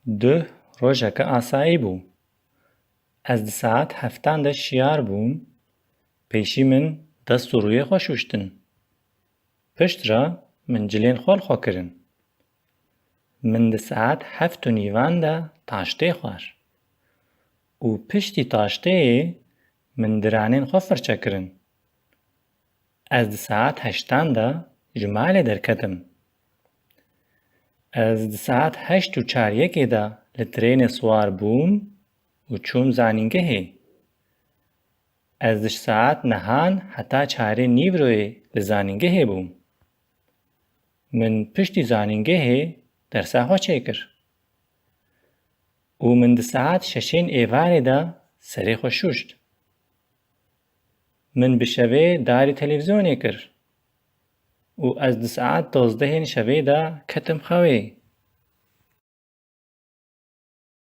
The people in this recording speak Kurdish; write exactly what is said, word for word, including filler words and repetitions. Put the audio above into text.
Duh rojeke asayî bû. Ez di saet heftan de şiyar bûm, pêşî min dest û rûyê xwe şûştin. Pişt re min cilên xwe li xwe kirin. Min di saet heft û nîvan de taştê xwar. Û piştî taşteyê min diranên xwe firçe kirin. Ez di saet heştan de ji malê derketim. Ez di saet heşt û çar yekê de li trênê siwar bûm û çûm zanîngehê. Ez di saet nehan heta çarê nîvroyê li zanîngehê bûm. Min piştî zanîngehê dersa xwe çêkir. Û min di saet şeşên êvarê de serê xwe şûşt. Min bi şevê darî televîzyonê kir. Û ez di saet dozdehên şevê de ketim xewê.